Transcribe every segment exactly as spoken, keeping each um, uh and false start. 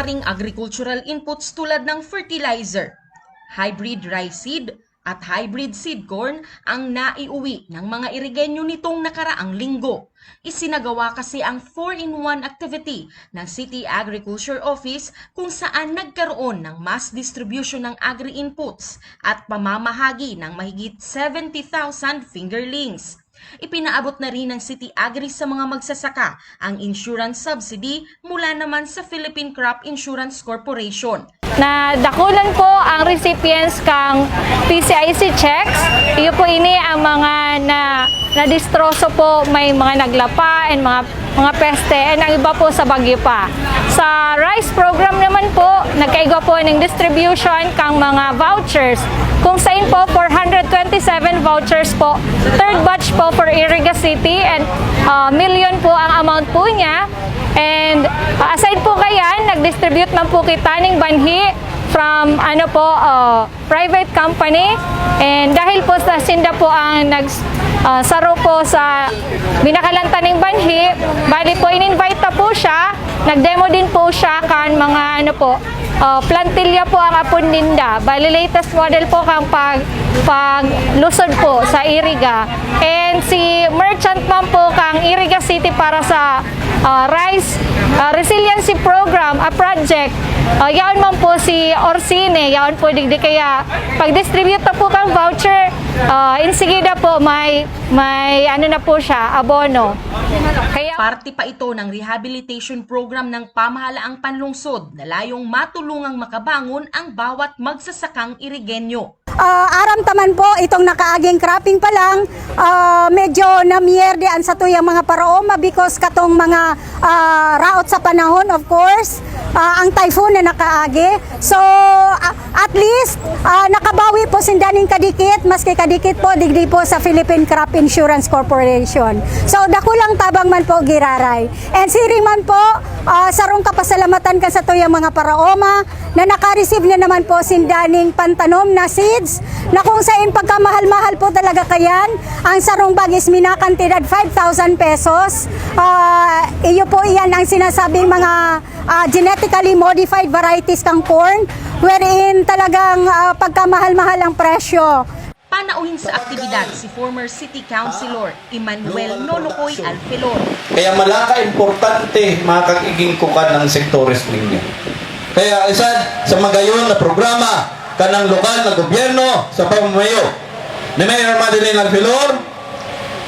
Ring agricultural inputs tulad ng fertilizer, hybrid rice seed, at hybrid seed corn ang naiuwi ng mga Irigenyo nitong nakaraang linggo. Isinagawa kasi ang four-in-one activity ng City Agriculture Office kung saan nagkaroon ng mass distribution ng agri-inputs at pamamahagi ng mahigit seventy thousand fingerlings. Ipinaabot na rin ng City Agri sa mga magsasaka ang insurance subsidy mula naman sa Philippine Crop Insurance Corporation. Nadakulan po ang recipients kang P C I C checks. Iyo po ini ang mga na, nadistroso po, may mga naglapa and mga, mga peste, and ang iba po sa bagyo pa. Sa rice program naman po, nagkaigwa po ng distribution kang mga vouchers. Kung sain po, four hundred twenty-seven vouchers po. Third batch po for Iriga City and, ah, milyon po ang amount po niya. And, ah, aside po kayan, nag-distribute man po kita ning banhi from, ano po, ah, private company. And dahil po sa sinda po ang nag, ah, saro po sa binakalanta ning banhi, bali po in-invite ta po siya, nag-demo din po siya kan mga ano po, ah, plantilla po ang apod ninda. Bali latest model po kang pag, paglusod po sa Iriga. And si merchant man po kang Iriga City para sa ah, rice, ah, resiliency program, a project. Ah, yaon man po si Orsine, yaon po digdi kaya pag-distribute na po kang voucher, ah, insigida po may, may ano na po siya, abono. Kaya Parte pa ito ng rehabilitation program ng pamahalaang panlungsod na layong matulungang makabangon ang bawat magsasakang Irigenyo. Ah, aram ta man po, itong nakaaging cropping pa lang, ah, medyo namierde an satuyang mga paraoma because katong mga, ah, raot sa panahon, of course, ah, ang typhoon na nakaagi. So, ah, at least, ah, nakabawi po sinda ning kadikit, maski kadikit po, digdi po sa Philippine Crop Insurance Corporation. So, dakulang tabang man po giraray. And siring man po, ah, sarong kapasalamatan kan satuyang mga paraoma, na naka-receive na naman po sinda ning pantanom na seeds na kung sain pagkamahal-mahal po talaga kayan, ang sarong bag is minakantidad five thousand pesos. Ah, iyo po iyan ang sinasabing mga, ah, genetically modified varieties kang corn, wherein talagang, ah, pagkamahal-mahal ang presyo. Panauhin sa aktibidad si former City Councilor Emmanuel Nonokoy Alfelor. Kaya malaka importante, mga kag-iging kukan ng sektores ninyo. Kaya isa sa magayon na programa kanang lokal na gobyerno sa pamamayo ni Mayor Madeline Alfelor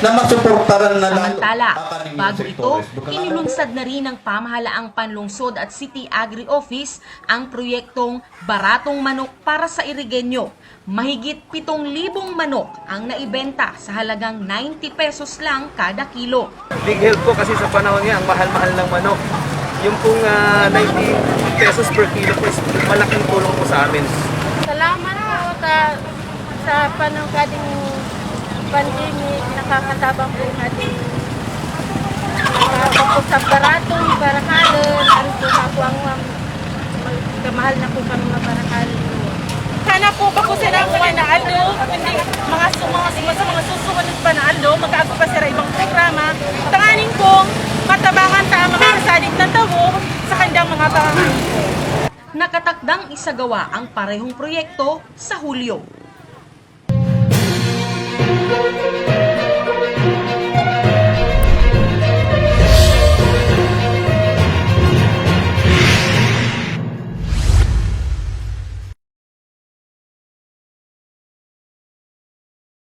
na masuportaran na lalo Samantala, ang kaniyang bago ito, sektores. Inulunsad na rin ng pamahalaang panlungsod at City Agri Office ang proyektong Baratong Manok para sa Irigenyo. Mahigit pitong libong manok ang naibenta sa halagang ninety pesos lang kada kilo. Big help po kasi sa panahon ngayon, ang mahal-mahal ng manok. Yung pong, ah, ninety pesos per kilo po is malaking tulong po sa amin. Salamat po ta-, sa panahon kading pandemic, nakakatabang po natin. Nakakapos sa baratong barakalon, ano po, makuha ang kamahal na po kami mabarakal. Sana po, bako sila ang mga naaldo, kundi mga su-, mga su-, sa mga susunod pa na aldo, mag-aago pa sila ibang programa. Tanganing pong matabangan ta ang mga kasadig na tawo sa kanilang mga pangangayo. Nakatakdang isagawa ang parehong proyekto sa Hulyo.